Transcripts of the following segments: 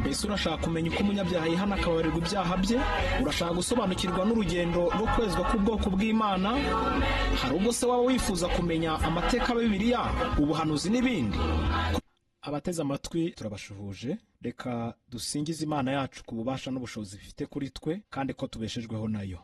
Mbese urashaka kumenya uko umunyabyaha yihana akababarirwa ibyaha bye? Urashaka gusobanukirwa n'urugendo rwo kwezwa k'ubwoko bw'Imana? Hari ubwo se waba wifuza kumenya amateka ya Bibiliya, ubuhanuzi n'ibindi? Abateze amatwi turabashuhuje. Reka dusingize Imana yacu ku bubasha n'ubushobozi bifite kuri twe, kandi ko tubeshejweho nayo.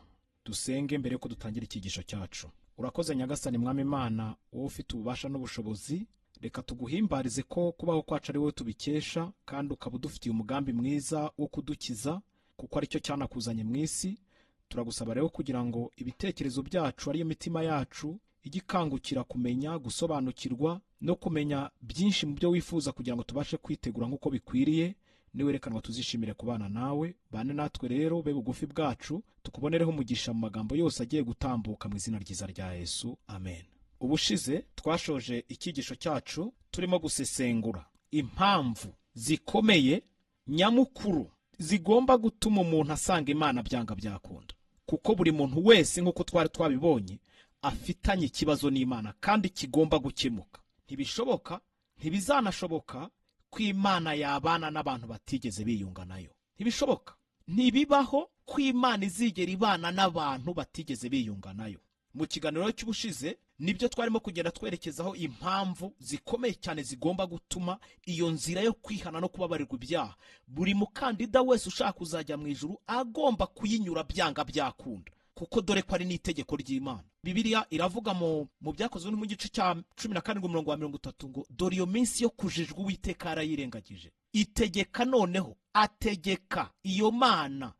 Dusenge mbere yuko dutangira icyigisho cyacu. Urakoze Nyagasani Mwami Imana, wowe ufite ububasha n'ubushobozi. Reka tuguhimbarize ko kubaho kwacu ari wowe tubikesha, kandi ukaba udufitiye umugambi mwiza wo kudukiza, kuko aricyo cyanakuzanye mu isi. Turagusaba rero kugira ngo ibitekerezo byacu, ariyo mitima yacu, ijye ikangukira kumenya, gusobanukirwa no kumenya byinshi mu byo wifuza, kugira ngo tubashe kwitegura nk'uko bikwiriye. Niwerekanwa tuzishimire kubana nawe. Bane natwe rero, be bugufi bwacu, tukubonereho umugisha mu magambo yose agiye gutambuka, mu izina ryiza rya Yesu, amen. Ubushize twashoje icyigisho cyacu turimo gusesengura impamvu zikomeye nyamukuru zigomba gutuma umuntu asanga Imana byanga byakunda, kuko buri muntu wese, nk'uko twari twabibonye, afitanye ikibazo n'Imana kandi kigomba gukemuka. Ntibishoboka, ntibizanashoboka ko Imana yabana n'abantu batigeze biyunga nayo. Ntibishoboka, ntibibaho ko Imana izigera ibana n'abantu batigeze biyunga nayo. Mu kiganiro cy'ubushize nibyo twarimo kugenda twerekezaho impamvu zikomeye cyane zigomba gutuma iyo nzira yo kwihana no kubabarirwa ibyaha, buri mukandida wese ushaka kuzajya mu ijuru agomba kuyinyura byanga byakunda, kuko dore ko ari n'itegeko ry'Imana. Bibiliya iravuga mu Byakozwe no mu gice cya 17 umurongo wa 30 ngo dore iyo minsi yo kujijwa Uwiteka yarayirengagije, itegeka noneho, ategeka iyo Mana,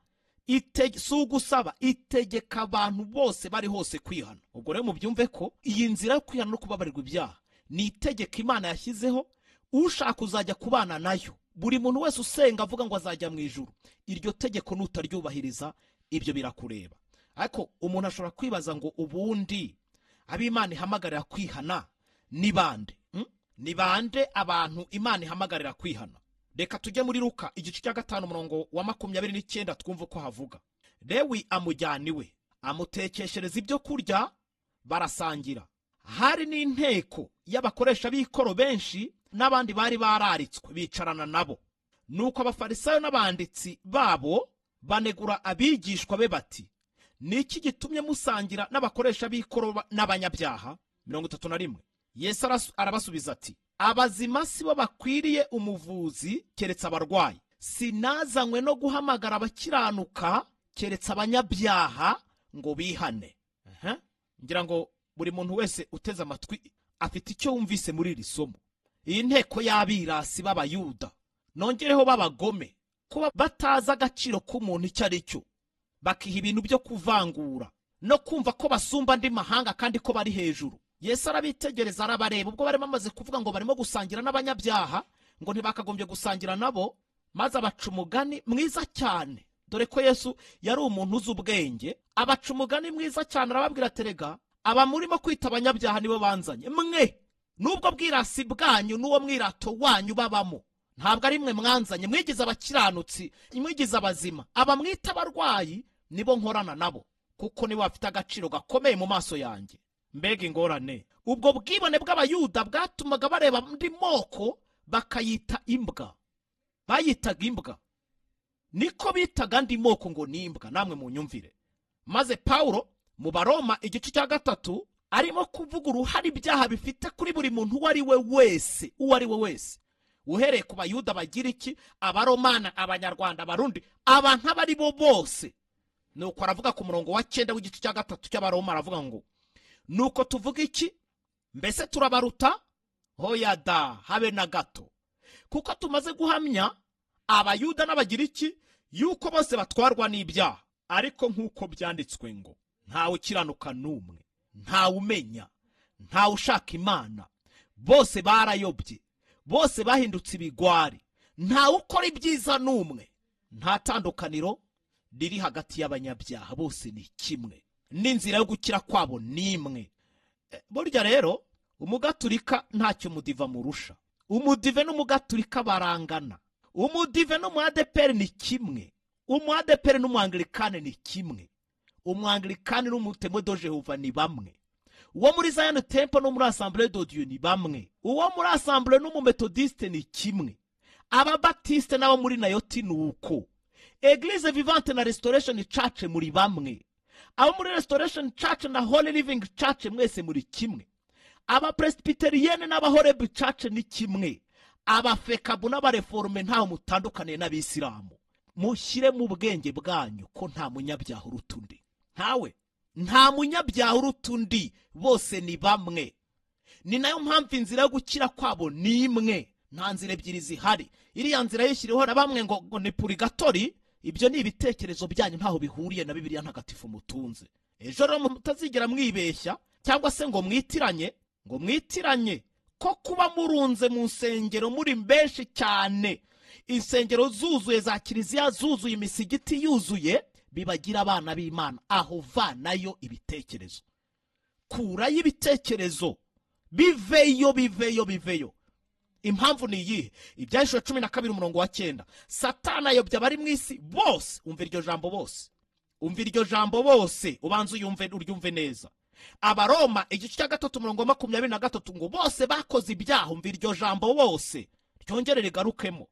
si ugusaba, itegeka abantu bose bari hose kwihana. Ubwo rero mubyumve ko iyi nzira yo kwihana no kubabarirwa ibyaha ni itegeko Imana yashyizeho. Ushaka kuzajya kubana nayo, buri muntu wese usenga avuga ngo azajya mu ijuru, iryo tegeko nutaryubahiriza ibyo birakureba. Ariko umuntu ashobora kwibaza ngo ubundi ab'Imana ihamagarira kwihana ni bande? Ni bande abantu Imana ihamagarira kwihana? Reka tujye muri Luka igice cya 5 umurongo wa 29 twumve uko havuga. Lewi amujyana iwe, amutekeshereza ibyo kurya, barasangira. Hari n'inteko y'abakoresha b'ikoro benshi n'abandi bari bararitswe bicarana nabo. Nuko abafarisayo n'abanditsi babo banegura abigishwa be bati, niki gitumye musangira n'abakoresha b'ikoro n'abanyabyaha? 31. Yesu arabasubiza ati, abazima si bo bakwiriye umuvuzi keretse abarwayi. Sinazanywe no guhamagara abakiranuka keretse abanyabyaha ngo bihane. Ngira ngo buri muntu wese uteze amatwi afite icyo wumvise muri iri somo. Iyi nteko y'abirasi b'Abayuda, nongereho b'abagome, kuba batazi agaciro k'umuntu icyo ari cyo, bakiha ibintu byo kuvangura no kumva ko basumba andi mahanga kandi ko bari hejuru. Yesu arabitegereza, arabareba. Ubwo barimo bamaze kuvuga ngo barimo gusangira n'abanyabyaha, ngo ntibakagombye gusangira nabo, maze abaca umugani mwiza cyane. Dore ko Yesu yari umuntu uzi ubwenge, abaca umugani mwiza cyane, arababwira terega aba murimo kwita abanyabyaha nibo banzanye mwe, nubwo bwirasi bwanyu n'uwo mwirato wanyu babamo, ntabwo ari mwe mwanzanye, mwigize abakiranutsi, mwigize abazima. Aba mwita abarwayi nibo nkorana nabo, kuko nibo bafite agaciro gakomeye mu maso yanjye. Mbega ingorane! Ubwo bwibone bw'Abayuda bwatumaga bareba andi moko bakayita imbwa. Bayitaga imbwa, niko bitaga andi moko ngo ni imbwa. Namwe munyumvire. Maze Paulo mu Baroma igice cya 3 arimo kuvuga uruhare ibyaha bifite kuri buri muntu uwo ari we wese, uwo ari we wese, uhereye ku Bayuda, Abagiriki, Abaromana, Abanyarwanda, Abarundi, abantu abo ari bo bose. Nuko aravuga ku murongo wa 9 w'igice cya 3 cy'Abaroma, aravuga ngo nuko tuvuga iki? Mbese turabaruta? Hoya da, habe na gato. Kuko tumaze guhamya Abayuda n'Abagiriki yuko bose batwarwa n'ibyaha. Ariko nk'uko byanditswe ngo ntawe ukiranuka n'umwe, ntawe umenya, ntawe ushaka Imana, bose barayobye, bose bahindutse ibigwari, ntawe ukora ibyiza n'umwe. Nta tandukaniro riri hagati y'abanyabyaha, bose ni kimwe, n'inzira yo gukira kwabo ni imwe. Burya rero umugaturika ntacyo mudiva murusha. Umudive n'umugaturika barangana. Umudive n'umuadeperi ni kimwe. Umuadeperi n'umuanglikane ni kimwe. Umuanglikane n'umutemwe do Jehova ni bamwe. Uwo muri Zion Temple no muri Assemblée de Dieu ni bamwe. Uwo muri Assemblée n'umumethodiste ni kimwe. Ababatiste n'abo muri Nayoti ni uko. Eglise Vivante na Restoration Church muri bamwe. Abo muri Restoration Church na Holy Living Church mwese muri kimwe. Abapresbyterienne n'Abahorebu Church ni kimwe. Abafekabu n'abareforme ntaho mutandukaniye n'abisilamu. Mushyire mu bwenge bwanyu ko nta munyabyaha uruta undi. Ntawe. Nta munyabyaha uruta undi, bose ni bamwe. Ni nayo mpamvu inzira yo gukira kwabo ni imwe, nta nzira ebyiri zihari. Iriya nzira yishyiriweho na bamwe ngo ni purigatori, ibyo ni ibitekerezo byanyu ntaho bihuriye na Bibiliya ntagatifu mutunze. Ejo rero mutazigera mwibeshya cyangwa se ngo mwitiranye ko kuba murunze mu nsengero muri benshi cyane, insengero zuzuye za kiliziya zuzuye, imisigiti yuzuye, bibagira abana b'Imana. Aho vanayo ibitekerezo, kurayo ibitekerezo, biveyo biveyo biveyo. Impamvu ni iyihe? Ibyahishwe 12 umurongo wa 9, Satani ayobya abari mu isi bose. Umva iryo jambo bose, umva iryo jambo bose, ubanze uyumve uryumve neza. Abaroma igice cya 3 umurongo wa 23 ngo bose bakoze ibyaha. Umva iryo jambo bose, ryongere rigarukemo.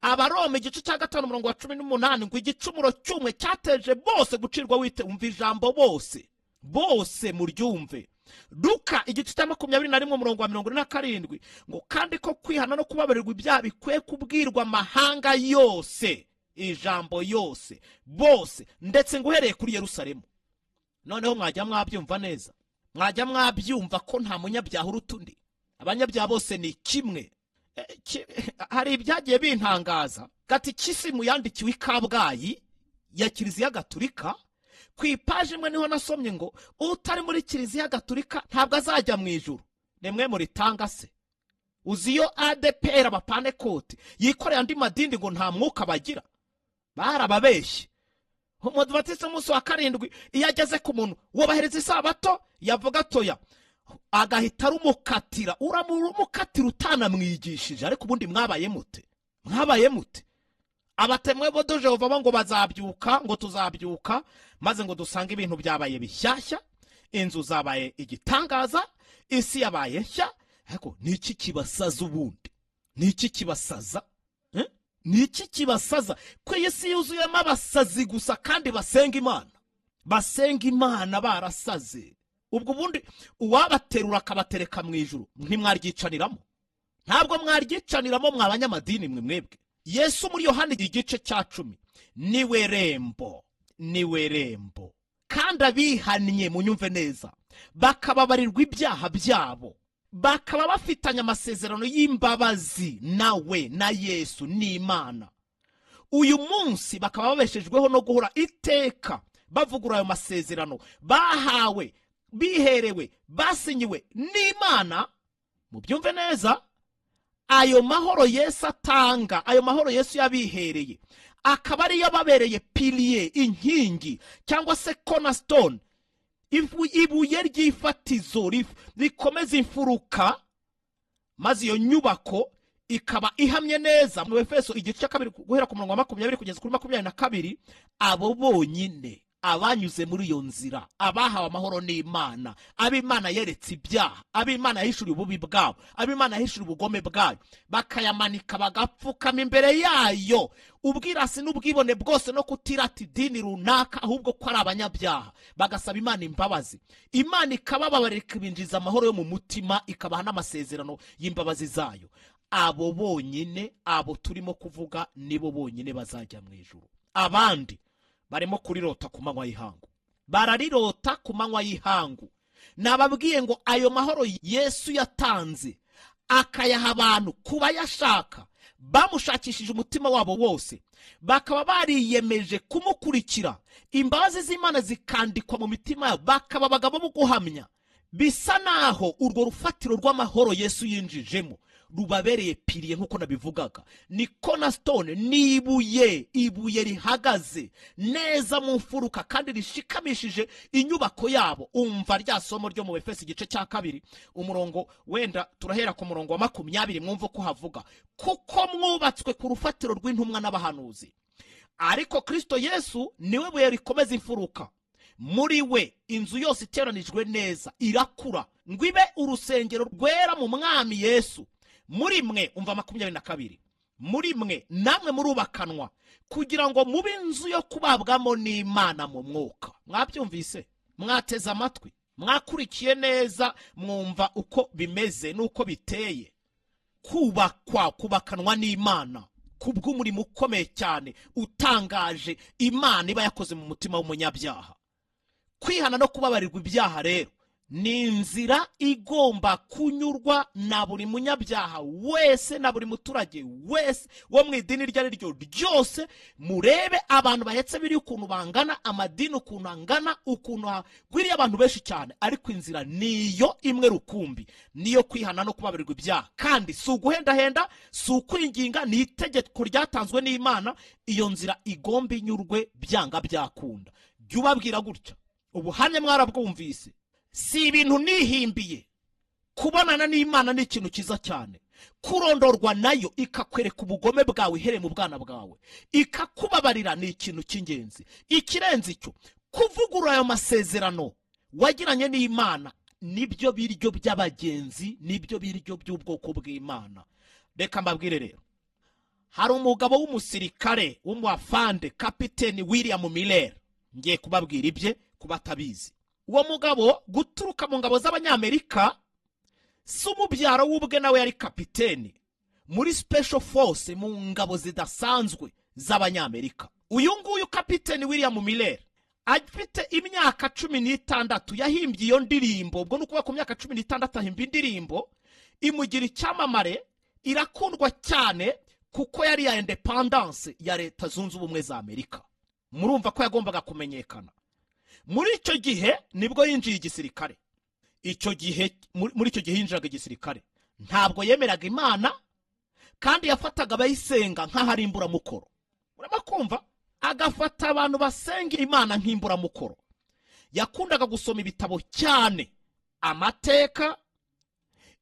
Abaroma igice cya 5 umurongo wa 18 ngo igicumuro cy'umwe cyateje bose gucirwa wite. Umva ijambo bose, bose muryumve. Luka igice cya 21 umurongo wa 47 ngo kandi ko kwihana no kubabarirwa ibyaha bikwiye kubwirwa amahanga yose. Ijambo yose, bose, ndetse ngo uhereye kuri Yerusalemu. Noneho mwajya mwabyumva neza, mwajya mwabyumva ko nta munyabyaha uruta undi. Abanyabyaha bose ni kimwe. Hari ibyagiye bintangaza. Gatikisimu yandikiwe i Kabgayi ya Kiliziya Gatulika, ku ipaji imwe niho nasomye ngo utari muri Kiliziya Gatulika ntabwo azajya mu ijuru. Nimwe muritanga se? Uzi iyo ADPR abapanekote yikoreye andi madini ngo nta mwuka bagira, barababeshye. Umudivantiste umunsi wa 7 iyo ageze ku muntu wobahereza isabato yavuga toya, agahita arumukatira. Uramukatira utanamwigishije. Ariko ubundi mwabaye mute? Mwabaye mute? Abatemwe bo Jehova ngo bazabyuka, ngo tuzabyuka maze ngo dusange ibintu byabaye bishyashya, inzu zabaye igitangaza, isi yabaye nshya. Ariko niki kibasaza ubundi? Niki kibasaza? Niki kibasaza ko isi yuzuyemo abasazi gusa kandi basenga Imana? Basenga Imana barasaze. Ubwo ubundi uwabaterura akabatereka mu ijuru ntimwaryicaniramo? Ntabwo mwaryicaniramo mwa banyamadini mwe mwebwe. Yesu muri Yohana igice cya 10 niwe rembo, niwe rembo. Kandi abihannye, munyumve neza, bakababarirwa ibyaha byabo, bakaba bafitanye amasezerano y'imbabazi nawe na Yesu n'Imana. Uyu munsi bakaba babeshejweho no guhora iteka bavugura ayo masezerano bahawe, biherewe, basinyiwe n'Imana. Mubyumve neza, ayo mahoro Yesu atanga, ayo mahoro Yesu yabihereye, akaba ariyo babereye pilier, inkingi cyangwa se cornerstone, ibuye ry'ifatizo rikomeza imfuruka, maze iyo nyubako ikaba ihamye neza. Mu Efeso igice cya 2 guhera ku murongo wa 20 kugeza kuri 22, abo bonyine abanyuze muri iyo nzira, abahawe amahoro n'Imana, ab'Imana yeretse ibyaha, ab'Imana yahishuriye ububi bwabo, ab'Imana yahishuriye ubugome bwayo, bakayamanika bagapfukama imbere yayo, ubwirasi n'ubwibone bwose no kutirata idini runaka, ahubwo ko ari abanyabyaha, bagasaba Imana imbabazi, Imana ikabababarira, ikabinjiza amahoro yo mu mutima, ikabaha n'amasezerano y'imbabazi zayo. Abo bonyine, abo turimo kuvuga, nibo bonyine bazajya mu ijuru. Abandi barimo kurirota ku manywa y'ihangu, bararirota ku manywa y'ihangu. Nababwiye ngo ayo mahoro Yesu yatanze akayaha abantu kuba yashaka, bamushakishije umutima wabo wose, bakaba bariyemeje kumukurikira, imbabazi z'Imana zikandikwa mu mitima yabo, bakaba abagabo bo guhamya. Bisa naho urwo rufatiro rw'amahoro Yesu yinjijemo rubabereye pilier, nkuko nabivugaga, ni cornerstone, ni ibuye, ibuye rihagaze neza mu mfuruka kandi rishikamishije inyubako yabo. Umva rya somo ryo mu Efeso igice cya 2 umurongo, wenda turahera ku murongo wa 20, mwumva ko havuga kuko mwubatswe ku rufatiro rw'intumwa n'abahanuzi, ariko Kristo Yesu niwe buye rikomeza imfuruka, muri we inzu yose iteranijwe neza irakura ngo ibe urusengero rwera mu Mwami Yesu. Muri mwe, umva 22, Muri mwe namwe murubakanwa kugira ngo mube inzu yo kubabwamo n'Imana mu mwuka. Mwabyumvise? Mwateze amatwi, mwakurikiye neza, mwumva uko bimeze n'uko biteye. Kubakwa, kubakanwa n'Imana kubw'umurimo ukomeye cyane utangaje Imana iba yakoze mu mutima w'umunyabyaha. Kwihana no kubabarirwa ibyaha rero ni inzira igomba kunyurwa na buri munyabyaha wese, na buri muturage wese wo mu idini iryo ari ryo ryose. Murebe abantu bahetse biri ukuntu bangana, amadini ukuntu angana, ukuntu hagwiriye abantu benshi cyane, ariko inzira niyo imwe rukumbi, niyo kwihana no kubabarirwa ibyaha. Kandi si uguhendahenda, si ukwinginga, ni itegeko ryatanzwe n'Imana. Iyo nzira igomba inyurwe byanga byakunda. Jya ubabwira gutya, ubuhamya mwarabwumvise, si ibintu nihimbiye. Kubonana n'Imana ni ikintu cyiza cyane. Kurondorwa nayo ikakwereka ubugome bwawe ihereye mu bwana bwawe, ikakubabarira, ni ikintu cy'ingenzi. Ikirenze icyo, kuvugurura ayo masezerano wagiranye n'Imana nibyo biryo by'abagenzi, nibyo biryo by'ubwoko bw'Imana. Reka mbabwire rero, hari umugabo w'umusirikare w'umuafande, Kapiteni William Miller. Ngiye kubabwira ibye kubatabizi. Uwo mugabo guturuka mu ngabo z'Abanyamerika, si umubyaro w'ubwe, nawe yari kapiteni muri Special Force, mu ngabo zidasanzwe z'Abanyamerika. Uyu nguyu Kapiteni William Miller afite imyaka 16 yahimbye iyo ndirimbo. Ubwo ni ukuvuga ku myaka 16 ahimba indirimbo imugira icyamamare, irakundwa cyane kuko yari ya independence ya Leta Zunze Ubumwe za Amerika. Murumva ko yagombaga kumenyekana. Muri icyo gihe nibwo yinjiye igisirikare. Icyo gihe, muri icyo gihe yinjiraga igisirikare, ntabwo yemeraga Imana, kandi yafataga abayisenga nk'aho ari imburamukoro. Urimo kumva? Agafata abantu basenga Imana nk'imburamukoro. Yakundaga gusoma ibitabo cyane, amateka,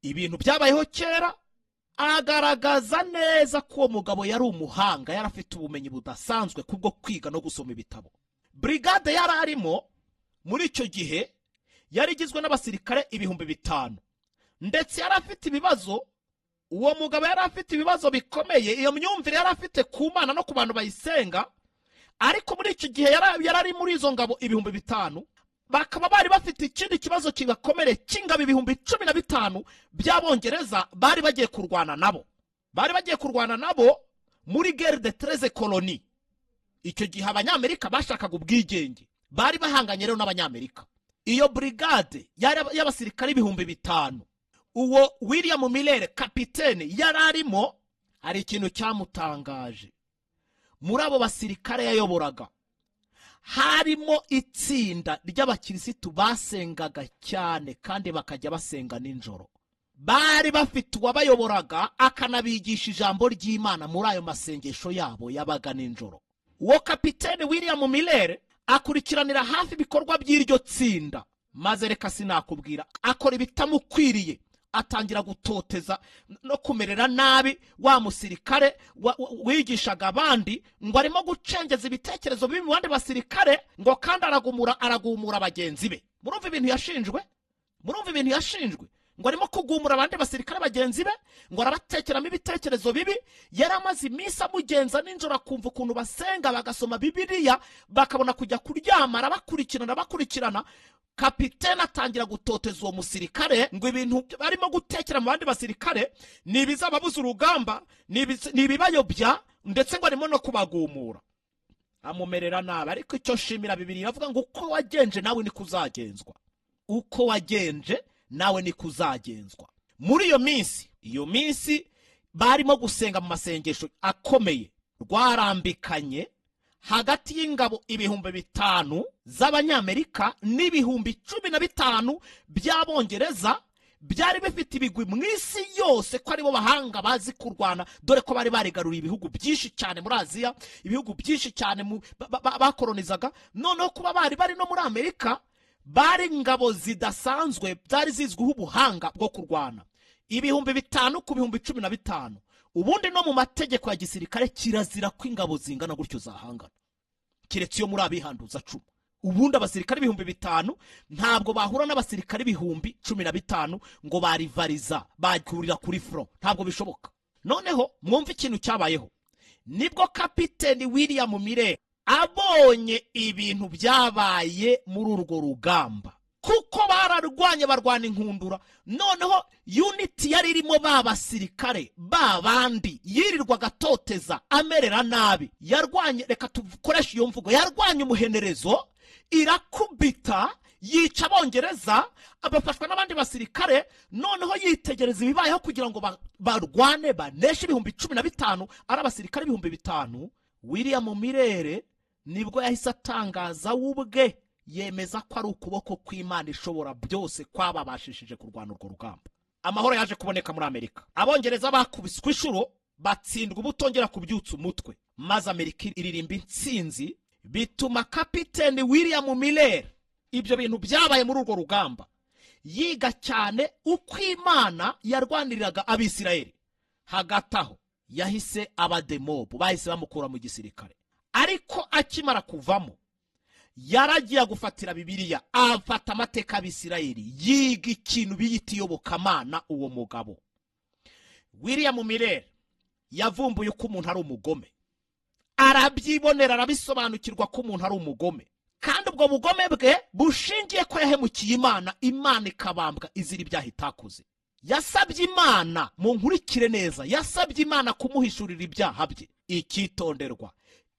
ibintu byabayeho kera. Agaragaza neza ko uwo mugabo yari umuhanga, yari afite ubumenyi budasanzwe kubwo kwiga no gusoma ibitabo. Brigade yari arimo muri icyo gihe yari igizwe n'abasirikare 5000, ndetse yari afite ibibazo. Uwo mugabo yari afite ibibazo bikomeye, iyo myumvire yari afite ku Mana no ku bantu bayisenga. Ariko muri icyo gihe yari ari muri izo ngabo 5000, bakaba bari bafite ikindi kibazo kibakomere cy'ingabo 15,000 by'Abongereza bari bagiye kurwana nabo. Bari bagiye kurwana nabo muri guerre de 13 colonies. Icyo gihe Abanyamerika bashakaga ubwigenge, bari bahanganye rero n'Abanyamerika. Iyo brigade y'abasirikare 5000, uwo William Miller kapitene yari arimo, hari ikintu cyamutangaje. Muri abo basirikare yayoboraga harimo itsinda ry'abakirisitu basengaga cyane, kandi bakajya basenga nijoro. Bari bafite uwabayoboraga akanabigisha ijambo ry'Imana muri ayo masengesho yabo yabaga nijoro. Uwo Kapitene William Miller akurikiranira hafi ibikorwa by'iryo tsinda, maze reka sinakubwira, akora ibitamukwiriye, atangira gutoteza no kumerera nabi wa musirikare wigishaga abandi, ngo arimo gucengeza ibitekerezo bibi mu bandi basirikare, ngo kandi aragumura bagenzi be. Murumva ibintu yashinjwe? Murumva ibintu yashinjwe? Ngo arimo kugumura abandi basirikare bagenzi be, ngo arabatekeramo ibitekerezo bibi. Yari amaze iminsi amugenza nijoro, akumva ukuntu basenga, bagasoma Bibiliya, bakabona kujya kuryama, arabakurikirana bakurikirana. Kapitene atangira gutoteza uwo musirikare, ngo ibintu barimo gutekera mu bandi basirikare ni ibizababuza urugamba, ni ibibayobya, ndetse ngo arimo no kubagumura, amumerera nabi. Ariko icyo nshimira Bibiliya iravuga ngo uko wagenje nawe niko uzagenzwa, uko wagenje nawe niko uzagenzwa. Muri iyo minsi, iyo minsi barimo gusenga mu masengesho akomeye, rwarambikanye hagati y'ingabo 5000 z'Abanyamerika n'15,000 by'Abongereza, byari bifite ibigwi mu isi yose ko aribo bahanga bazi kurwana, dore ko bari barigaruriye ibihugu byinshi cyane muri Aziya, ibihugu byinshi cyane bakolonizaga. Noneho kuba bari bari no muri Amerika, bari ingabo zidasanzwe byari zizwiho ubuhanga bwo kurwana. 5000 ku 15,000. Ubundi no mu mategeko ya gisirikare kirazira ko ingabo zingana gutyo zahangana, keretse iyo muri abihanduza 10. Ubundi abasirikare 5000 ntabwo bahura n'abasirikare 15,000 ngo barivariza bagurira kuri front, ntabwo bishoboka. Noneho mwumve ikintu cyabayeho. Nibwo kapiteni William Miller abonye ibintu byabaye muri urwo rugamba, kuko bararwanye barwana inkundura. Noneho unit yari irimo ba basirikare ba bandi yirirwaga atoteza amerera nabi, yarwanye, reka tukoreshe iyo mvugo, yarwanye umuhenerezo, irakubita, yica Abongereza, abafashwa n'abandi basirikare. Noneho yitegereza ibibayeho kugira ngo barwane baneshe 15,000 ari abasirikare 5,000. William Miller nibwo yahise atangaza we ubwe, yemeza ko ari ukuboko kw'Imana ishobora byose kwababashishije kurwana urwo rugamba. Amahoro yaje kuboneka muri Amerika. Abongereza bakubiswe inshuro, batsindwa ubutongera kubyutsa umutwe, maze Amerika iririmba intsinzi. Bituma kapiteni William Miller, ibyo bintu byabaye muri urwo rugamba, yiga cyane uko Imana yarwaniriraga Abisirayeli. Hagati aho yahise abademobu bahise bamukura mu gisirikare, ariko akimara kuvamo yaragiye gufatira Bibiliya, afata amateka y'Abisirayeli, yiga ikintu biyita iyobokamana. Uwo mugabo William Miller yavumbuye uko umuntu ari umugome, arabyibonera, arabisobanukirwa ko umuntu ari umugome, kandi ubwo bugome bwe bushingiye ko yahemukiye Imana, Imana ikabambwa izira ibyaha itakoze. Yasabye Imana, munkurikire neza, yasabye Imana kumuhishurira ibyaha bye, icyitonderwa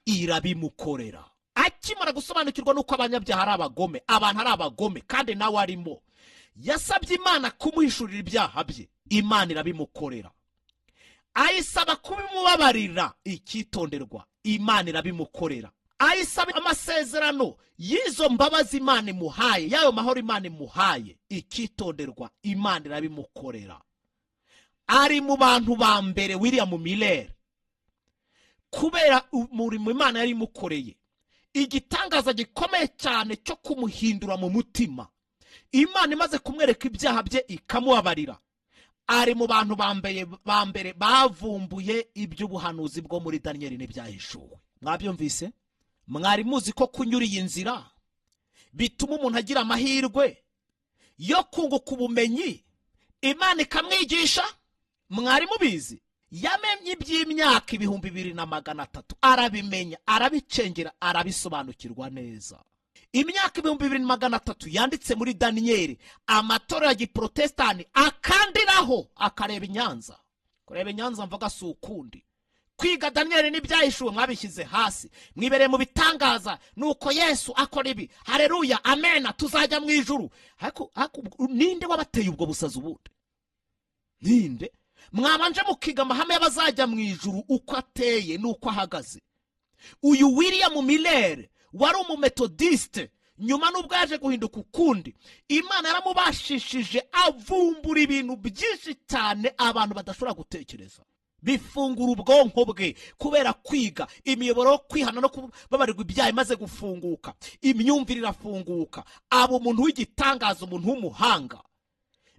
irabimukorera. Akimara gusobanukirwa n'uko abanyabyaha ari abagome, abantu ari abagome kandi nawe arimo, yasabye Imana kumuhishurira ibyaha bye, Imana irabimukorera. Ayisaba kubimubabarira, icyitonderwa Imana irabimukorera. Ayisaba amasezerano y'izo mbabazi Imana imuhaye, y'ayo mahoro Imana imuhaye, icyitonderwa Imana irabimukorera. Ari mu bantu ba mbere William Miller, kubera umurimo Imana yari imukoreye, igitangaza gikomeye cyane cyo kumuhindura mu mutima, Imana imaze kumwereka ibyaha bye ikamubabarira. Ari mu bantu ba mbere bavumbuye iby'ubuhanuzi bwo muri Daniyeli n'ibyahishuwe. Mwabyumvise? Mwari muzi ko kunyura iyi nzira bituma umuntu agira amahirwe yo kunguka ubumenyi, Imana ikamwigisha? Mwari mubizi? Yamenye iby'imyaka 2300, arabimenya, arabicengera, arabisobanukirwa neza. Imyaka 2300 yanditse muri Daniyeli, amatorero ya giprotestani akandiraho akareba inyanza. Kureba inyanza mvuga si ukundi. Kwiga Daniyeli n'ibyahishuwe mwabishyize hasi, mwibereye mu bitangaza, nuko Yesu akora ibi, haleluya, amena, tuzajya mu ijuru. Ariko ninde wabateye ubwo busazi ubundi? Ninde? Mwabanje mukiga amahame y'abazajya mu ijuru uko ateye n'uko ahagaze. Uyu William Miller wari umumetodiste, nyuma n'ubwo yaje guhinduka ukundi, Imana yaramubashishije avumbura ibintu byinshi cyane abantu badashobora gutekereza, bifungura ubwonko bwe kubera kwiga. Imiyoboro yo kwihana no kubabarirwa ibyaha imaze gufunguka, imyumvire irafunguka, aba umuntu w'igitangaza, umuntu w'umuhanga.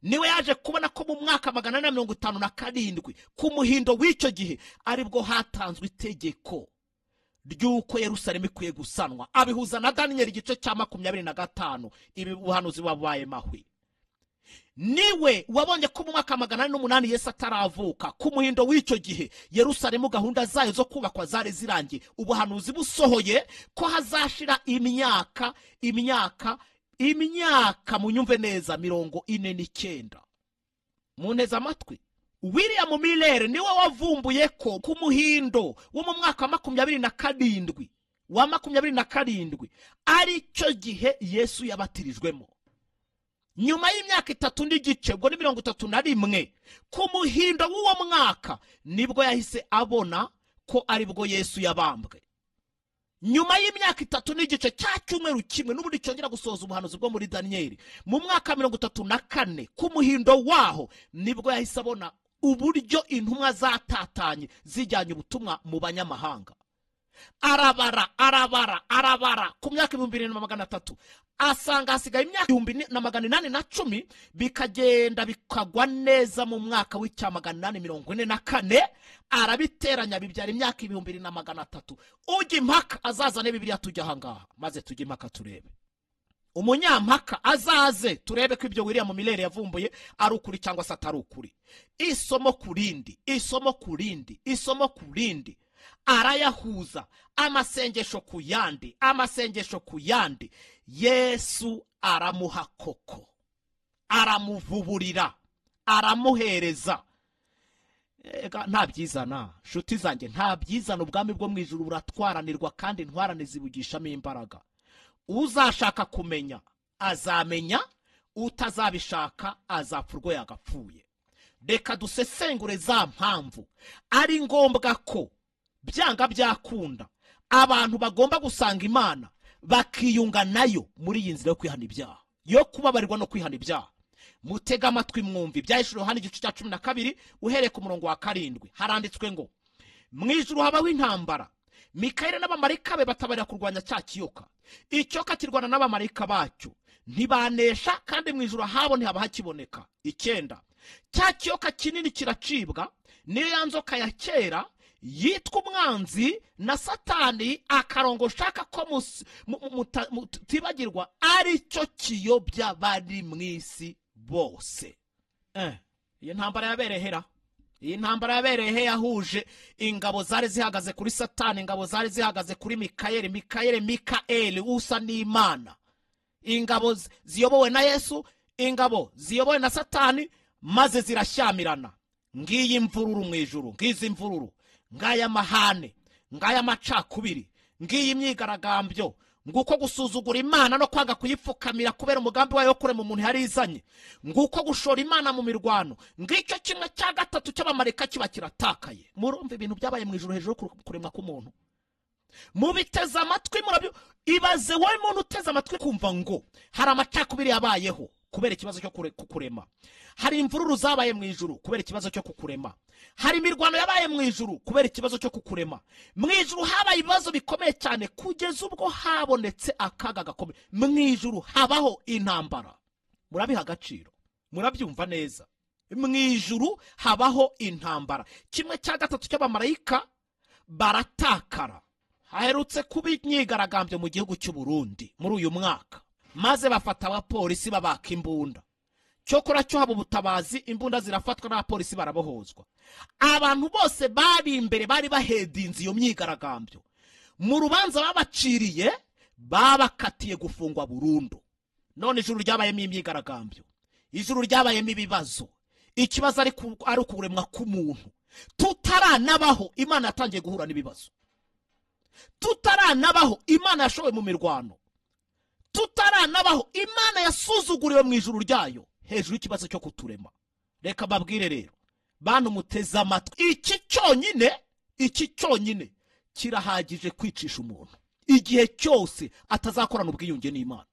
Niwe yaje kubona ko mu mwaka 457 ku muhindo w'icyo gihe aribwo hatanzwe itegeko ry'uko Yerusalemu ikwiye gusanwa, abihuza na Daniyeli igice cya 25. Ibi buhanuzi bubaye mahwi. Niwe wabonye ko mu mwaka 408 Yesu ataravuka, ku muhindo w'icyo gihe Yerusalemu gahunda zayo zo kubakwa zari zirangiye, ubuhanuzi busohoye ko hazashira imyaka imyaka imyaka, munyumve neza, 49. Munteze amatwi. William Miller niwe wavumbuye ko ku muhindo wo mu mwaka wa 27 wa 27 aricyo gihe Yesu yabatirijwemo. Nyuma y'imyaka 3.5, ubwo ni 31, ku muhindo w'uwo mwaka nibwo yahise abona ko aribwo Yesu yabambwe. Nyuma y'imyaka 3.5 cya cyumweru kimwe n'ubundi cyongera gusohoza ubuhanuzi bwo muri Daniyeli, mu mwaka 34 ku muhindo waho nibwo yahise abona uburyo intumwa zatatanye zijyanye ubutumwa mu banyamahanga. Arabara, arabara, arabara ku myaka 2300, asanga hasigaye imyaka 1810, bikagenda bikagwa neza mu mwaka w'1844, arabiteranya bibyara imyaka 2300. Ujya impaka azazane Bibiliya tujya ahangaha, maze tujye impaka turebe. Umunyampaka azaze turebe ko ibyo William Miller yavumbuye ari ukuri cyangwa se atari ukuri. Isomo ku rindi, isomo ku rindi, isomo ku rindi, arayahuza, amasengesho ku yandi, amasengesho ku yandi. Yesu aramuha koko, aramuvuburira, aramuhereza. Nta byizana nshuti zanjye, nta byizana. Ubwami bwo mu ijuru buratwaranirwa kandi intwarane zibugishamo imbaraga. Uzashaka kumenya azamenya, utazabishaka azapfa urwo yagapfuye. Reka dusesengure za mpamvu ari ngombwa ko byanga byakunda abantu bagomba gusanga Imana bakiyunga nayo muri iyi nzira yo kwihana ibyaha, yo kubabarirwa no kwihana ibyaha. Mutega amatwi mwumvi Ibyahishuriwe Yohana igice cya 12 uhereye ku murongo wa 7. Haranditswe ngo mu ijuru habaho intambara, Mikayeli n'abamarayika be batabarira kurwanya cya kiyoka. Icyoka kirwana n'abamarayika bacyo ntibanesha, kandi mu ijuru habo ntihaba hakiboneka. 9 Cya kiyoka kinini kiracibwa, niyo ya nzoka ya kera yitwa umwanzi na Satani, akarongo shaka ko mutibagirwa, ari cyo kiyobya bari mu isi bose. Iyi ntambara yabereye hera, iyi ntambara yabereye he? Yahuje ingabo zari zihagaze kuri Satani, ingabo zari zihagaze kuri Mikayeli, Mikayeli, Mikaeli usa n'Imana, ingabo ziyobowe na Yesu, ingabo ziyobowe na Satani, maze zirashyamirana. Ngiyi imvururu mu ijuru, ngizi imvururu, ngaya mahane, ngaya macakubiri, ngiyi imyigaragambyo, nguko gusuzugura Imana no kwanga kuyipfukamira kubera umugambi wayo wo kurema umuntu yarizanye, nguko gushora Imana mu mirwano, ngicyo kimwe cya gatatu cy'abamarayika kiba kiratakaye. Murumva ibintu byabaye mu ijuru hejuru kuremwa k'umuntu. Mubiteze amatwi, murabyo ibaze wowe muntu uteze amatwi kumva ngo hari amacakubiri yabayeho kubera ikibazo cyo kukurema, hari imvururu zabaye mu ijuru kubera ikibazo cyo kukurema, hari imirwano yabaye mu ijuru kubera ikibazo cyo kukurema. Mu ijuru habaye ibibazo bikomeye cyane kugeza ubwo habonetse akaga gakomeye. Mu ijuru habaho intambara. Murabiha agaciro, murabyumva neza. Mu ijuru habaho intambara. Kimwe cya gatatu cy'abamarayika baratakara. Haherutse kuba imyigaragambyo mu gihugu cy'u Burundi muri uyu mwaka, maze bafata abapolisi babaka imbunda. Cyokora cyo haba ubutabazi, imbunda zirafatwa n'abapolisi barabohozwa. Abantu bose bari imbere bari bahedinze iyo myigaragambyo, mu rubanza babaciriye babakatiye gufungwa burundu. None ijuru ryabayemo imyigaragambyo, ijuru ryabayemo ibibazo. Ikibazo ari ukuremwa k'umuntu. Tutaranabaho Imana yatangiye guhura n'ibibazo, tutaranabaho Imana yashowe mu mirwano, tutaranabaho Imana yasuzuguriwe mu ijuru ryayo hejuru y'ikibazo cyo kuturema. Reka babwire rero bantu muteze amatwi, iki cyonyine, iki cyonyine kirahagije kwicisha umuntu igihe cyose atazakorana ubwiyunge n'Imana,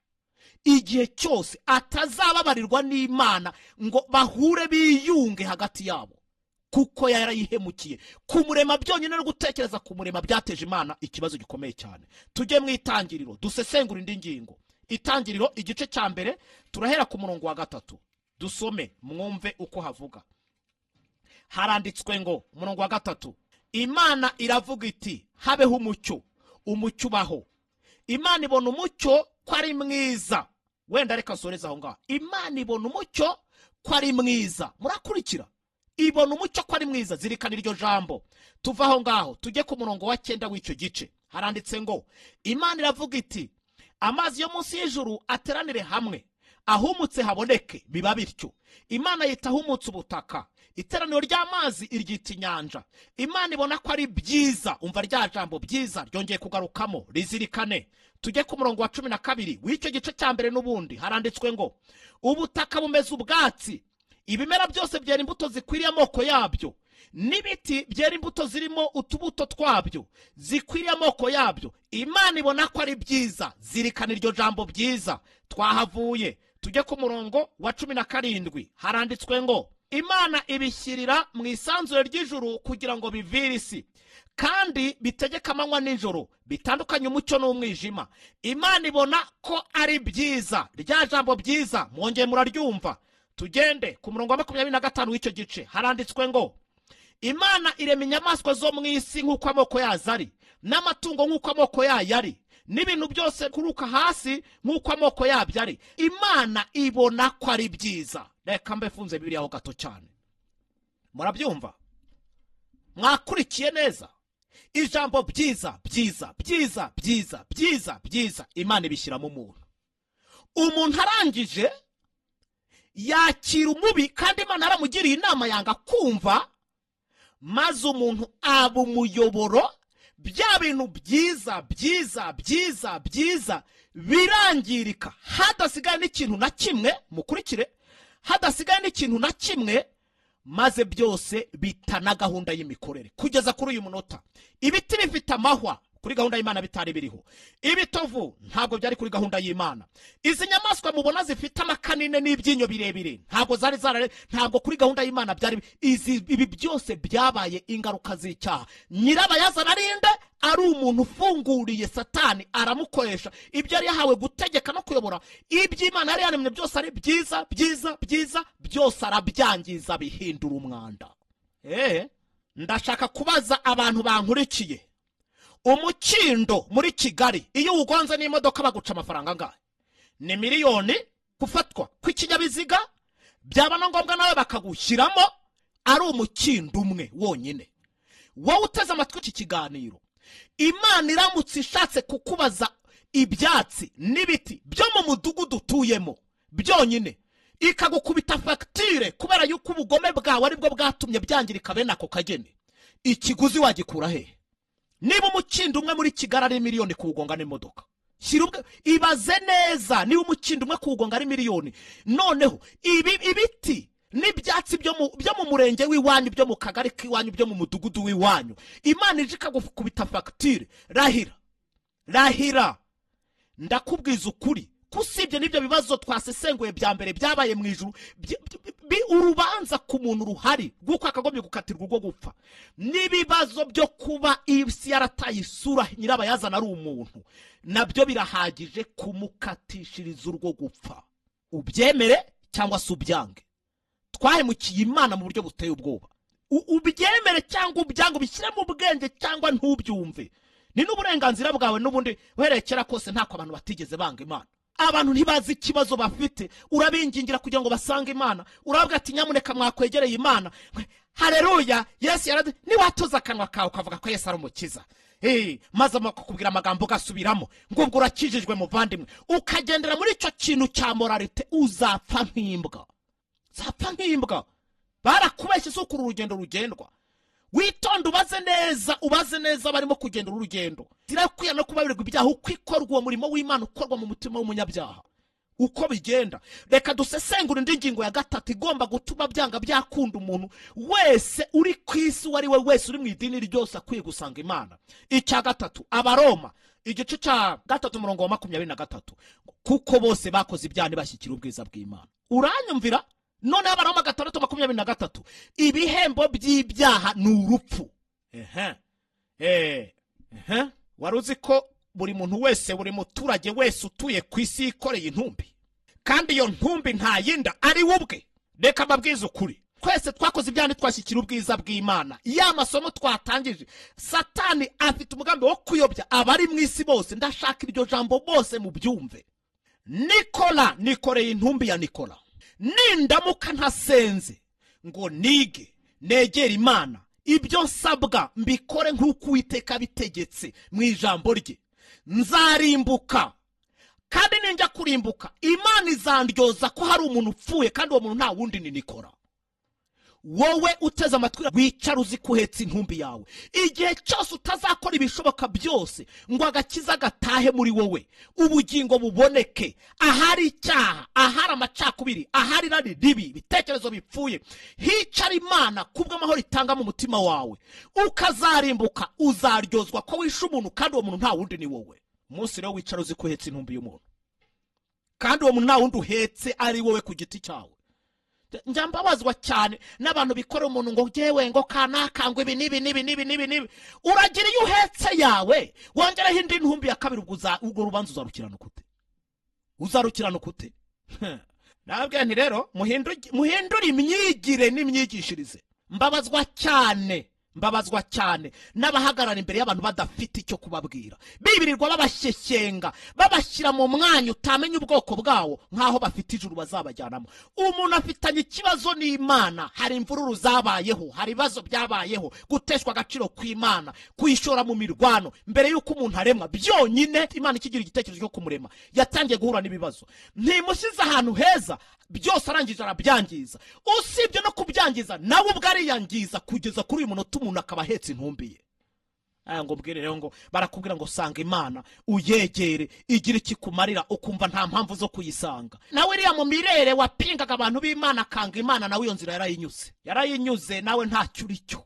igihe cyose atazababarirwa n'Imana ngo bahure biyunge hagati yabo, kuko yarayihemukiye. Kumurema byonyine no gutekereza kumurema byateje Imana ikibazo gikomeye cyane. Tujye mu itangiriro dusesengura indi ngingo. Itangiriro igice cya 1 turahera ku murongo wa 3, dusome mwumve uko havuga. Haranditswe ngo umurongo wa 3, Imana iravuga iti habeho umucyo, umucyo ubaho. Imana ibona umucyo ko ari mwiza. Wenda reka nsoreze aho ngaho. Imana ibona umucyo ko ari mwiza. Murakurikira? Ibona umucyo ko ari mwiza. Zirikana iryo jambo. Tuva aho ngaho tujye ku murongo wa 9 w'icyo gice. Haranditse ngo Imana iravuga iti amazi yo munsi y'ijuru ateranire hamwe, ahumutse haboneke. Biba bityo. Imana yita ahumutse ubutaka, iteraniro ry'amazi iryita inyanja. Imana ibona ko ari byiza. Umva rya jambo byiza ryongeye kugarukamo, rizirikane. Tujye ku murongo wa 12 w'icyo gice cya 1 n'ubundi. Haranditswe ngo ubutaka bumeze ubwatsi, ibimera byose byera imbuto zikwiriye amoko yabyo, n'ibiti byera imbuto zirimo utubuto twabyo zikwiriye amoko yabyo. Imana ibona ko ari byiza. Zirikana iryo jambo byiza. Twahavuye tujye ku murongo wa 17. Haranditswe ngo Imana ibishyirira mu isanzure ry'ijuru kugira ngo bivire isi, kandi bitegeka amanywa n'ijoro, bitandukanye umucyo n'umwijima. Imana ibona ko ari byiza. Rya jambo byiza mwongeye muraryumva. Tugende ku murongo wa 25 w'icyo gice. Haranditswe ngo Imana irema inyamaswa zo mu isi nk'uko amoko yazo ari, n'amatungo nk'uko amoko yayo ari, N'ibintu byose kuruka hasi nk'uko amoko yabyo ari. Imana ibona ko ari byiza. Reka mbe mfunze Bibiliya aho gato cyane. Murabyumva? Mwakurikiye neza? Ijambo byiza byiza byiza byiza byiza byiza, Imana ibishyiramo umuntu. Umuntu arangije yakira umubi, kandi Imana yaramugiriye inama yanga kumva, maze umuntu aba umuyoboro. Bya bintu byiza byiza byiza byiza birangirika, hadasigaye n'ikintu na kimwe. Mukurikire, hadasigaye n'ikintu na kimwe, maze byose bitana gahunda y'imikorere kugeza kuri uyu munota. Ibiti bifite amahwa kuri gahunda y'Imana bitari biriho. Ibitovu ntabwo byari kuri gahunda y'Imana. Izi nyamaswa mubona zifite amakanine n'ibyinyo birebire ntabwo zari zarare, ntabwo kuri gahunda y'Imana byari. Ibi byose byabaye ingaruka z'icyaha. Nyirabayazana arinde ari umuntu ufunguriye Satani, aramukoresha ibyo yari yahawe gutegeka no kuyobora. Iby'Imana yari yaremye byose ari byiza byiza byiza, byose arabyangiza bihindura umwanda. Ndashaka kubaza abantu bankurikiye, umukindo muri Kigali iyo ugonze n'imodoka baguca amafaranga angahe? Ni miliyoni. Gufatwa kw'ikinyabiziga byaba na ngombwa nawe bakagushyiramo, ari umukindo umwe wonyine. Wowe uteze amatwi iki kiganiro, Imana iramutse ishatse kukubaza ibyatsi n'ibiti byo mu mudugudu utuyemo byonyine, ikagukubita fagitire kubera yuko ubugome bwawe aribwo bwatumye byangirika bene ako kageni, ikiguzi wagikura hehe? Niba umukindo umwe muri Kigali ari miliyoni kuwugonga n'imodoka, ibaze neza, niba umukindo umwe kuwugonga ari miliyoni, noneho ibiti n'ibyatsi byo mu murenge w'iwanyu, byo mu kagari k'iwanyu, byo mu mudugudu w'iwanyu, Imana ije ikagukubita fagitire, rahira rahira, ndakubwiza ukuri, kusibye n'ibyo bibazo twasesenguye bya mbere byabaye mu ijuru, urubanza ku muntu ruhari rw'uko akagombye gukatirwa urwo gupfa, n'ibibazo byo kuba isi yarataye isura nyirabayazana ari umuntu, nabyo birahagije kumukatishiriza urwo gupfa. Ubyemere cyangwa se ubyange, twahemukiye Imana mu buryo buteye ubwoba. Ubyemere cyangwa ubyange, ubishyire mu bwenge cyangwa ntubyumve, ni n'uburenganzira bwawe. N'ubundi uhereye kera kose ntako abantu batigeze banga Imana. Abantu ntibazi ikibazo bafite, urabingingira kugira ngo basange Imana, urababwira ati nyamuneka mwakwegereye Imana. Haleluya, Yesu yarade, niwatoza akanwa kawe ukavuga ko Yesu ari umukiza, maze akakubwira amagambo ugasubiramo ngo ubwo urakijijwe muvandimwe, ukagendera muri icyo kintu cya moralite, uzapfa nk'imbwa. Uzapfa nk'imbwa. Barakubeshye, si ukuri urugendo rugendwa. Witonde, ubaze neza, ubaze neza barimo kugenda urugendo. Zirakwiye no kubabarirwa ibyaha uko ikorwa uwo murimo w'Imana ukorwa mu mutima w'umunyabyaha uko bigenda. Reka dusesengure indi ngingo ya gatatu igomba gutuma byanga byakunda umuntu wese uri ku isi, uwo ari we wese uri mu idini ryose akwiye gusanga Imana. Icya gatatu, Abaroma igice cya 3 umurongo wa 23, kuko bose bakoze ibyaha ntibashyikira ubwiza bw'Imana. Uranyumvira? None Abaroma 6:23, ibihembo by'ibyaha ni urupfu. Wari uzi ko buri muntu wese, buri muturage wese utuye ku isi yikoreye intumbi, kandi iyo ntumbi nta yinda ari we ubwe? Reka mbabwize ukuri, twese twakoze ibyaha ntitwashyikira ubwiza bw'Imana. Ya masomo twatangije, Satani afite umugambi wo kuyobya abari mu isi bose. Ndashaka iryo jambo bose mubyumve. Nikola, nikoreye intumbi ya Nikola. Nindamuka ntasenze ngo nige negere Imana, ibyo nsabwa mbikore nk'uko Uwiteka bitegetse mu ijambo rye, nzarimbuka. Kandi ninjya kurimbuka, Imana izandyoza ko hari umuntu upfuye, kandi uwo muntu nta wundi ni Nikola. Wowe uteze amatwi, wicara uzi ko uhetse intumbi yawe. Igihe cyose utazakora ibishoboka byose ngo agakiza gatahe muri wowe, ubugingo buboneke, ahari icyaha, ahari amacakubiri, ahari irari ribi, ibitekerezo bipfuye, hicara Imana kubw'amahoro itanga mu mutima wawe, ukazarimbuka, uzaryozwa ko wishe umuntu, kandi uwo muntu nta wundi ni wowe. Umunsi rero wicara uzi ko uhetse intumbi y'umuntu, kandi uwo muntu nta wundi uhetse ari wowe ku giti cyawe. Njya mbabazwa cyane n'abantu bikora umuntu ngo yewe ngo kanaka ngo ibi n'ibi n'ibi n'ibi n'ibi n'ibi. Uragira iyo uhetse yawe wongeraho indi ntumbi ya kabiri, ubwo rubanza uzarukirana ukute? Uzarukirana ukute? Nababwira nti rero muhindure imyigire n'imyigishirize. Mbabazwa cyane, Mbabazwa cyane n'abahagarara imbere y'abantu badafite icyo kubabwira, bibirirwa babashyeshyenga, babashyira mu mwanya utamenya ubwoko bwawo, nk'aho bafite ijuru bazabajyanamo. Umuntu afitanye ikibazo n'Imana, hari imvururu zabayeho, hari ibibazo byabayeho, guteshwa agaciro kw'Imana, kuyishora mu mirwano mbere y'uko umuntu aremwa. Byonyine Imana ikigira igitekerezo cyo kumurema yatangiye guhura n'ibibazo. Ntimushyize ahantu heza, byose arangije arabyangiza. Usibye no kubyangiza, nawe ubwo ariyangiza kugeza kuri uyu munota umuntu akaba ahetse intumbi ye. Aya ngo mbwire rero ngo barakubwira ngo sanga Imana, uyegere, igira ikikumarira, ukumva nta mpamvu zo kuyisanga. Nawe iriya mu mirere wapingaga abantu b'Imana akanga Imana, nawe iyo nzira yarayinyuze, yarayinyuze, nawe ntacyo uri cyo.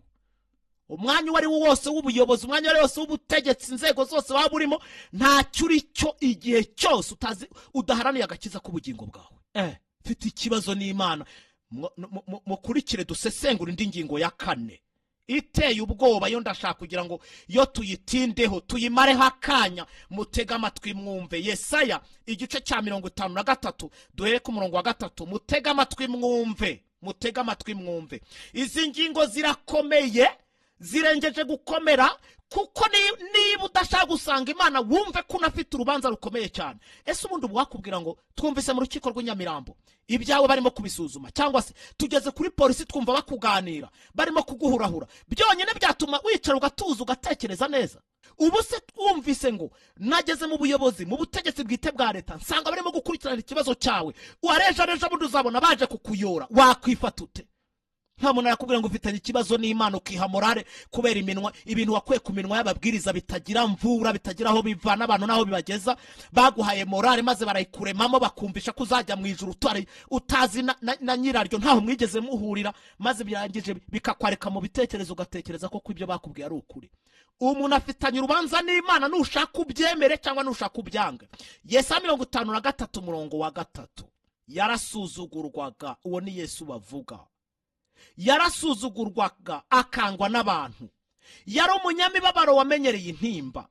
Umwanya uwo ari wo wose w'ubuyobozi, umwanya uwo ari wo wose w'ubutegetsi, inzego zose waba urimo, ntacyo uri cyo igihe cyose utazi, udaharaniye agakiza k'ubugingo bwawe. Mfite ikibazo n'Imana. Mukurikire dusesengura indi ngingo ya kane iteye ubwoba, yo ndashaka kugira ngo yo tuyitindeho, tuyimareho akanya, mutege amatwi mwumve. Yesaya igice cya 53, duhere ku murongo wa 3, mutege amatwi mwumve, mutege amatwi mwumve. Izi ngingo zirakomeye, zirengeje gukomera, kuko niba udashaka gusanga Imana wumve ko unafite urubanza rukomeye cyane. Ese ubundi wakubwira ngo twumvise mu rukiko rw'Inyamirambo ibyawe barimo kubisuzuma, cyangwa se tugeze kuri polisi twumva bakuganira barimo kuguhurahura, byonyine byatuma wicara ugatuza ugatekereza neza. Ubu se twumvise ngo nageze mu buyobozi, mu butegetsi bwite bwa leta, nsanga barimo gukurikirana ikibazo cyawe, warejareja bundi uzabona baje kukuyora, wakwifata ute? Nta muntu yakubwira ngo ufitanye ikibazo n'Imana ukiha morale kubera iminwa, ibintu wakwiye ku minwa y'ababwiriza bitagira mvura, bitagira aho biva n'abantu naho bibageza. Baguhaye morale maze barayikuremamo, bakumvisha ko uzajya mu ijuru utazi na nyiraryo, ntaho mwigeze muhurira, maze birangije bikakwareka mu bitekerezo, ugatekereza ko ibyo bakubwiye ari ukuri. Umuntu afitanye urubanza n'Imana, nushaka ubyemere cyangwa nushaka ubyange. Yesaya 53 umurongo wa 3, yarasuzugurwaga, uwo ni Yesu bavuga. Yarasuzugurwaga akangwa n'abantu, yari umunyamibabaro wamenyereye intimba,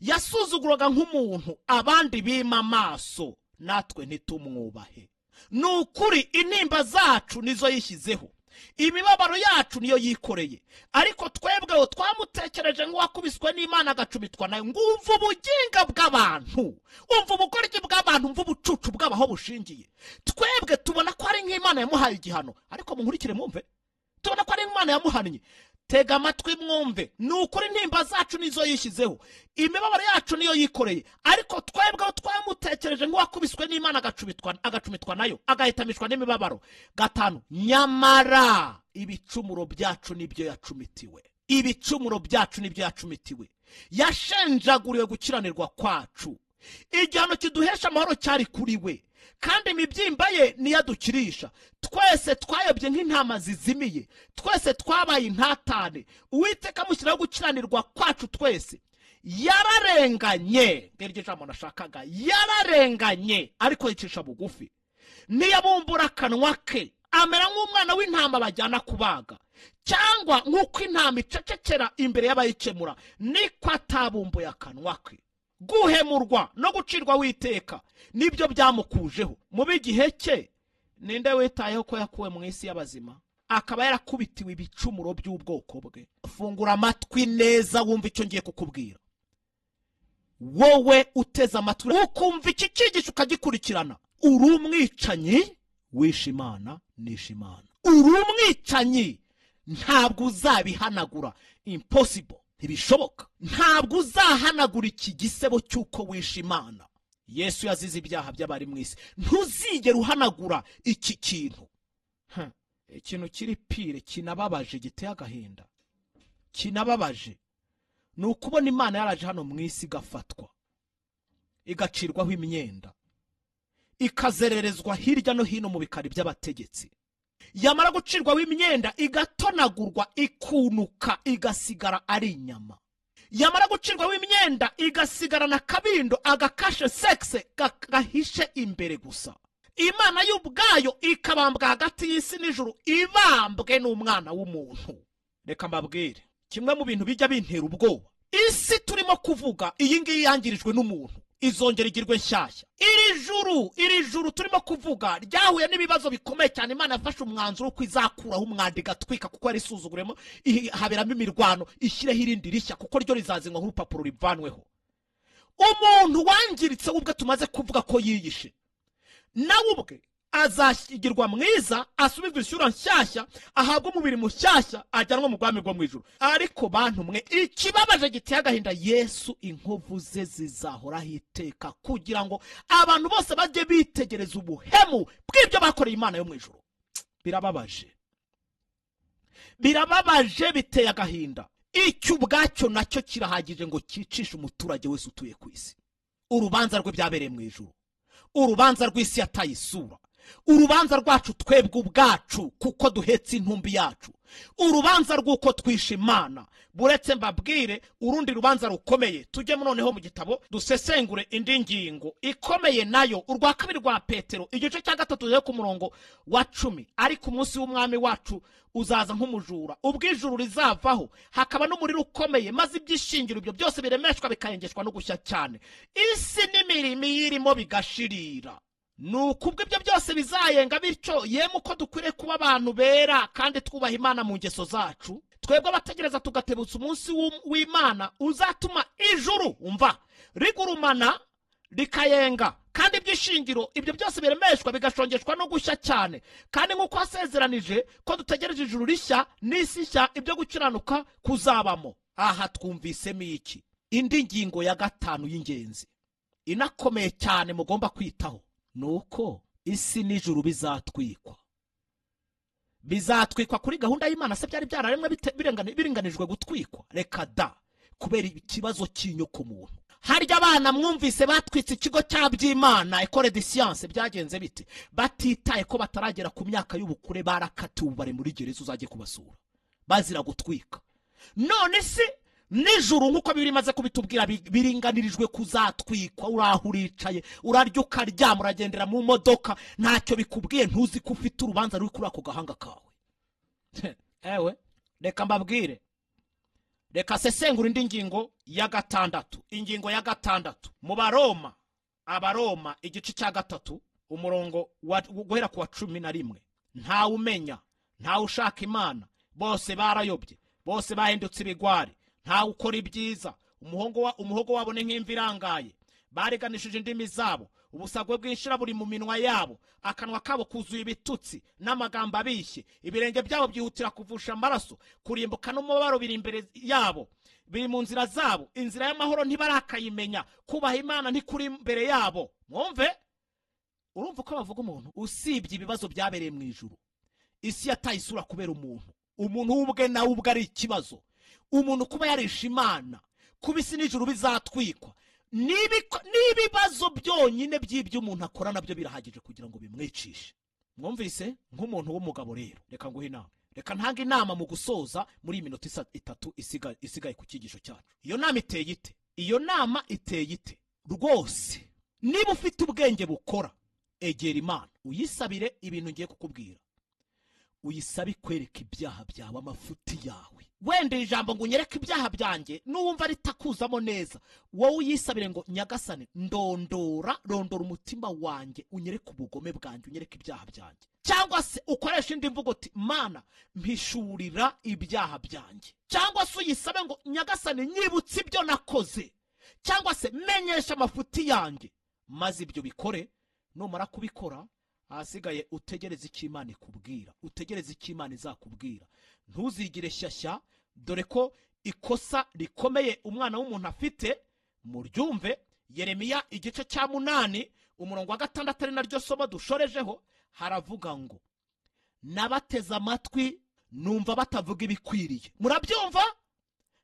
yasuzugurwaga nk'umuntu abandi bima amaso, natwe ntitumwubahe. Ni ukuri intimba zacu nizo yishyizeho, imibabaro yacu niyo yikoreye, ariko twebweho twamutekereje nk'uwakubiswe n'Imana agacumitwa nayo. Ngumva ubuginga bw'abantu, umva ubugoryi bw'abantu, umva ubucucu bw'abaho bushingiye. Twebwe tubona ko ari nk'Imana yamuhaye igihano, ariko munkurikire mwumve, tubona ko ari Imana yamuhannye. Tega amatwi mwumve, ni ukuri intimba zacu nizo yishyizeho, imibabaro yacu niyo yikoreye, ariko twebweho twamutekereje nk'uwakubiswe n'Imana agacumitwa nayo, agahitamishwa n'imibabaro. 5, nyamara ibicumuro byacu nibyo yacumitiwe, ibicumuro byacu nibyo yacumitiwe, yashenjaguriwe gukiranirwa kwacu, igihano kiduhesha amahoro cyari kuri we, kandi imibyimba ye niyadukirisha. Twese twayobye nk'intama zizimiye, twese twabaye intatane, Uwiteka amushyiraho gukiranirwa kwacu twese. Yararenganye, ngiryo jambo nashakaga, yararenganye, ariko yicisha bugufi, ntiyabumbura akanwa ke, amera nk'umwana w'intama bajyana kubaga, cyangwa nk'uko intama icecekera imbere y'abayikemura, niko atabumbuye akanwa ke. Guhemurwa no gucirwa witeka nibyo byamukujeho. Mu bigihe cye ninde witayeho ko yakuwe mu isi y'abazima, akaba yarakubitiwe ibicumuro by'ubwoko bwe? Fungura amatwi neza wumva icyo ngiye kukubwira. Wowe uteze amatwi ukumva iki cyigisho ukagikurikirana, uri umwicanyi wishe Imana, nishe Imana. Uri umwicanyi, ntabwo uzabihanagura, impossible, ntibishoboka. Ntabwo uzahanagura iki gisebo cy'uko wishe Imana. Yesu yazize ibyaha by'abari mu isi, ntuzigera uhanagura iki kintu. Ikintu kiri pire kinababaje, giteye agahinda, kinababaje, ni ukubona Imana yaraje hano mu isi igafatwa, igacirwaho imyenda, ikazererezwa hirya no hino mu bikari by'abategetsi. Yamara gucirwaho imyenda igatonagurwa, ikunuka, igasigara ari inyama. Yamara gucirwaho imyenda igasigarana kabindo, agakashe sexe gahishe imbere gusa. Imana y'ubwayo ikabambwa hagati y'isi n'ijuru, ibambwe n'umwana w'umuntu. Reka mbabwire kimwe mu bintu bijya bintera ubwoba. Isi turimo kuvuga iyi ngiyi yangirijwe n'umuntu. Izongera igirwe nshyashya. Iri juru turimo kuvuga ryahuye n'ibibazo bikomeye cyane. Imana yafashe umwanzuro ko izakuraho umwanda igatwika, kuko yari isuzuguremo, haberamo imirwano, ishyireho irindi rishya, kuko ryo rizazinwa nk'urupapuro rivanweho. Umuntu wangiritse ubwe tumaze kuvuga ko yiyishe, nawe ubwe azashyigirwa mwiza, asubizwe isura nshyashya, ahabwe umubiri mushyashya, ajyanwe mu bwami bwo mu ijuru. Ariko bantu mwe, ikibabaje giteye agahinda, Yesu inkovu ze zizahoraho iteka, kugira ngo abantu bose bajye bitegereza ubuhemu bw'ibyo bakoreye Imana yo mu ijuru. Birababaje, birababaje, biteye agahinda. Icyo ubwacyo nacyo kirahagije ngo cyicishe umuturage wese utuye ku isi. Urubanza rwe byabereye mu ijuru, urubanza rw'isi yataye isura, urubanza rwacu twebwe ubwacu kuko duhetse intumbi yacu, urubanza rw'uko twishe Imana. Buretse mbabwire urundi rubanza rukomeye. Tujye noneho mu gitabo dusesengure indi ngingo ikomeye nayo, urwa kabiri rwa Petero igice cya 3 tujye ku murongo wa 10. Ariko umunsi w'umwami wacu uzaza nk'umujura, ubwo ijuru rizavaho hakaba n'umuriro ukomeye, maze ibyishingiro ibyo byose biremeshwa bikayengeshwa no gushya cyane, isi n'imirimo iyirimo bigashirira. Nuko ubwo ibyo byose bizayenga bityo, yemwe uko dukwiriye kuba abantu bera kandi twubaha Imana mu ngeso zacu, twebwe abategereza tugatebutsa umunsi w'Imana uzatuma ijuru umva rigurumana rikayenga, kandi ibyishingiro ibyo byose biremeshwa bigashongeshwa no gushya cyane. Kandi nk'uko wasezeranije ko dutegereje ijuru rishya n'isi nshya, ibyo gukiranuka kuzabamo. Aha twumvisemo iki? Indi ngingo ya 5 y'ingenzi inakomeye cyane mugomba kwitaho nuko isi n'ijuru bizatwikwa. Bizatwikwa kuri gahunda y'Imana. Se byari byararemwe biringanijwe gutwikwa? Reka da, kubera ikibazo cy'inyoko muntu. Harya abana mwumvise batwitse ikigo cy'aby'Imana Ecole de Science, byagenze bite? Batitaye ko bataragera ku myaka y'ubukure, barakatiwe bari muri gereza, uzajye kubasura bazira gutwika. None se nijuru nkuko bibiri maze kubitubwira biringanirijwe kuzatwikwa. Uraho uricaye, urarya ukaryama, uragendera mu modoka, ntacyo bikubwiye, ntuzi ko ufite urubanza ruri kuri ako gahanga kawe. Ewe reka mbabwire, reka sesengura indi ngingo ya 6. Ingingo ya 6 mu Baroma, Abaroma igice cya 3 umurongo guhera ku wa 11. Ntawe umenya, ntawe ushaka Imana, bose barayobye, bose bahindutse ibigwari, ntawe ukora ibyiza, umuhogo wabo ni nk'imvi irangaye, bareganishije indimi zabo, ubusagwe bw'inshira buri mu minwa yabo, akanwa kabo kuzuye ibitutsi n'amagambo abishye, ibirenge byabo byihutira kuvusha amaraso, kurimbuka n'umubabaro biri imbere yabo, biri mu nzira zabo, inzira y'amahoro ntibarakayimenya, kubaha Imana ntikuri imbere yabo. Mwumve, urumva uko bavuga umuntu usibye ibibazo byabereye mu ijuru. Isi yataye isura kubera umuntu. Umuntu ubwe nawe ubwe ari ikibazo. Umuntu kuba yarisha Imana, kuba isi n'ijuru bizatwikwa, n'ibibazo byonyine by'ibyo umuntu akora nabyo birahagije kugira ngo bimwicishe. Mwumvise nk'umuntu w'umugabo rero, reka nguhe inama, reka ntange inama mu gusoza muri iyi minota 3 isigaye ku cyigisho cyacu. Iyo nama iteye ite? Iyo nama iteye ite? Rwose niba ufite ubwenge bukora, egera Imana uyisabire ibintu ngiye kukubwira, uyisabe ikwereka ibyaha byawe, amafuti yawe. Wenda ijambo ngo unyereke ibyaha byanjye nuwumva ritakuzamo neza, wowe uyisabire ngo Nyagasane ndondora, rondora umutima wanjye, unyereke ubugome bwanjye, unyereke ibyaha byanjye. Cyangwa se ukoresha indi mvugo uti Mana mpishurira ibyaha byanjye. Cyangwa se uyisabe ngo Nyagasane nyibutse ibyo nakoze, cyangwa se menyesha amafuti yanjye. Maze ibyo bikore. Numara kubikora, ahasigaye utegereze icyo Imana ikubwira, utegereze icyo Imana izakubwira. Ntuzigire shyashya, dore ko ikosa rikomeye umwana w'umuntu afite, muryumve. Yeremiya igice cya 8 umurongo wa 6 ari naryo somo dushorejeho, haravuga ngo nabateze amatwi numva batavuga ibikwiriye. Murabyumva?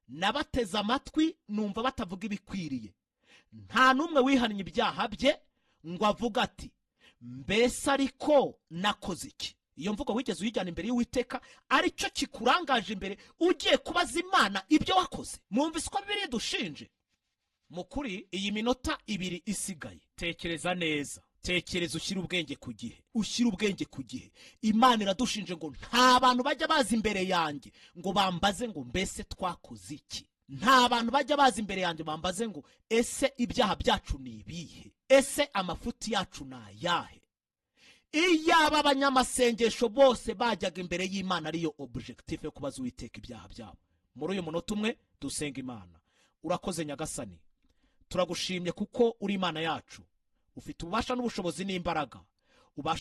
Nabateze amatwi numva batavuga ibikwiriye. Nta n'umwe wihannye ibyaha bye ngo avuga ati mbese ariko nakoze iki? Iyo mvugo wigeze uyijyana imbere y'Uwiteka, aricyo kikurangaje imbere ugiye kubaza Imana ibyo wakoze? Mwumvise ko Bibiliya idushinje? Mukuri iyi minota 2 isigaye, tekereza neza, tekereza, ushyire ubwenge ku gihe, ushyire ubwenge ku gihe. Imana iradushinje ngo nta bantu bajya baza imbere yanjye ngo bambaze ngo mbese twakoze iki? Nta bantu bajya baza imbere yanjye bambaze ngo ese ibyaha byacu ni ibihe, ese amafuti yacu ni ayahe? Iyaba abanyamasengesho bose bajyaga imbere y'Imana ariyo objectif yo kubaza Uwiteka ibyaha byabo. Muri uyu munota umwe dusenga Imana. Urakoze Nyagasani, turagushimye kuko uri Imana yacu, ufite ububasha n'ubushobozi n'imbaraga, ubasha